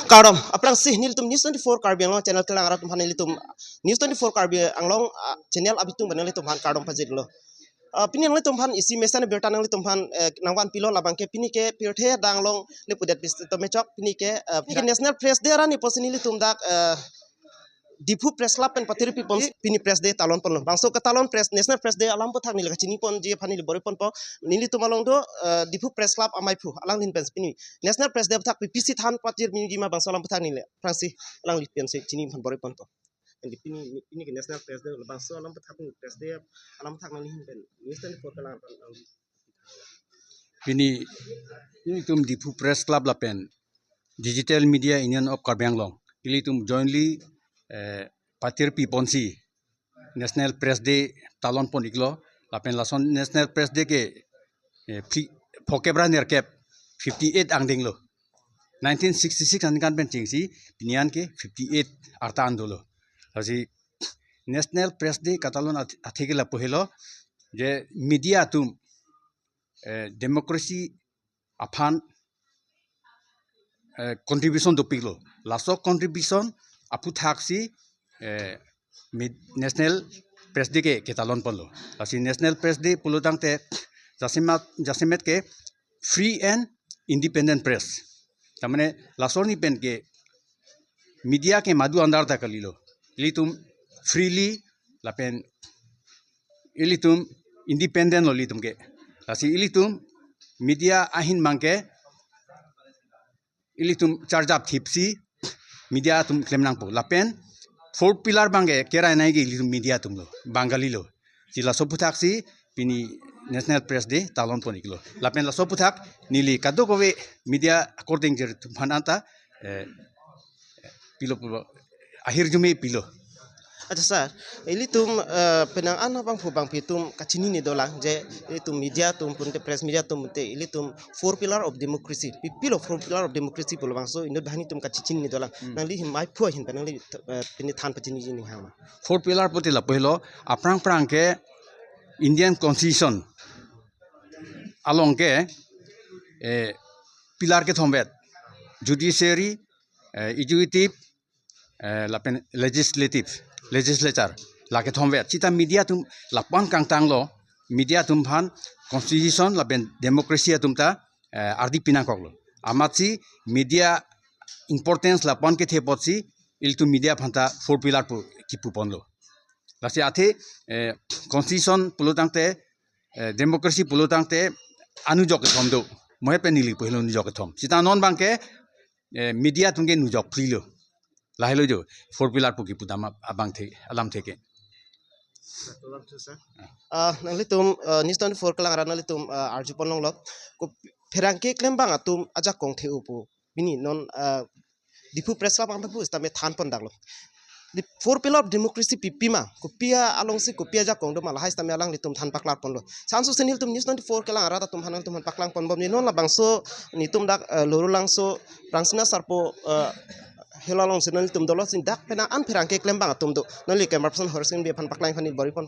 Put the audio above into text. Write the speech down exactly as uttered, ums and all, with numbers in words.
Kardom, aphrangsi nelitum News twenty-four Karbi Anglong channel kelang arat aphan nelitum News twenty-four Karbi Anglong, ah, channel abitung pen nelitum aphan kardom pajirlo. Ah, pini nanglitum aphan isi mesen abirta nanglitum aphan, eh, nangvanpilo, labang ke pini ke pirthe adang along le pudet bis to mechok pini ke, eh, pini ke National Press Day arni pusi nelitum dak, eh, Diphu Press Club pen patir pipon pini Press Day talon ponlo. Bangso ketalon press, National Press Day alam aphuthak neli kachini ponji aphan neli bor-i ponpo. Nelitum along do, eh, Diphu Press Club amaiphu alanglin pen pini National Press Day aphuthak pipisi than patir miji ma bangso alam aphuthak neli aphrangsi alangli pensi chini aphan bor-i ponpo. Jadi pini, pini ke National Press Day, bangso alam aphuthak pini Press Day alam aphuthak nangli ahin pen News twenty-four kelang arat aphan nangli. Pini ilitum Diphu Press Club lapen Digital Media Union of Karbi Anglong, ilitum jointly, eh, patir piponsi National Press Day talon pon-iklo. Lapen lason National Press Day ke, eh, phi-, phokep ra nerkep, fifty-eight angdenglo. Nineteen sixty-six aningkan pen chengsi pini an ke fifty-eight arta an dolo. Lasi National Press Day katalon ath-, athe ke lapu helo, je media atum, eh, democracy aphan, eh, contribution dopiklo. Laso contribution aphuthaksi, eh, mid-, National Press Day ke ketalon ponlo. Lasi National Press Day pulotangte jasemat, jasemet ke free and independent press. Tamane laso arni pen ke media ke madu andar ta kalilo. Ilitum freely lapen ilitum independent lo ilitum ke. Lasi ilitum media ahin abang ke ilitum charjap thipsi media atum klem nangpo. Lapen four pillar abang ke kerai nai ke ilitum media atum lo, Bengali lo. Si laso aphuthaksi pini National Press Day talon pon-iklo. Lapen laso aphuthaksi neli kadokave media according jer atum aphan anta, eh, pilo pulo, ahirjume pilo. Acha sir, ilitum, eh, penang an abangphu abangpi atum kachinine dolang, je ilitum media atum pute press media atum pute ilitum four pillar of democracy. Pi pilo four pillar of democracy pulo bangso inut banghini atum kachichinine dolang. Hmm. Nangli ahin amaiphu ahin pen nangli, eh, pini than pachiniji ning hang ma. Four pillar pute lapu helo, aphrang aphrang ke Indian Constitution along ke, eh, pillar kethom vet, judiciary, eh, executive, eh, lapen legislative, legislature, la kethom vet. Sita media atum lapu-an kangtanglo, media atum aphan constitution lapen democracy atum ta, eh, ardi pi nangkoklo. Amatsi media importance lapu-an kethe apotsi ilitum media aphan ta four pillar pu kipu ponlo. Lasi athe, eh, constitution pulotangte, eh, democracy pulotangte anujok kethom do. Mohet pen neli pu helo anujok kethom. Sita non abang ke, eh, media atum ke nujok phli lo. Lahelo jo, four pillar pu kipu dam ab-, abang the, alamthe ke. Ah, nanglitum, eh, News twenty-four kelang arat nanglitum, eh, arju pon longlo. Ko pherangke klembang atum ajakong the-o pu. Pini non, eh, Diphu Press Club angta pu sitame than pon daklo. The four pillar of democracy pi pima, kopi alongsi kopi ajakong doma lahai sitame alanglitum than paklar ponlo. Sansu senil tum News twenty-four kelang arat atum aphan nangtum aphan paklang ponbom ni non labangso nelitum dak, eh, Lorulangso Prangsina Sarpo, eh, helo alongsi nelitum dolo si dak penang an pherangke klembang atum do. Neli camera person Horsing Bey aphan paklang aphan neli bor-i ponpo.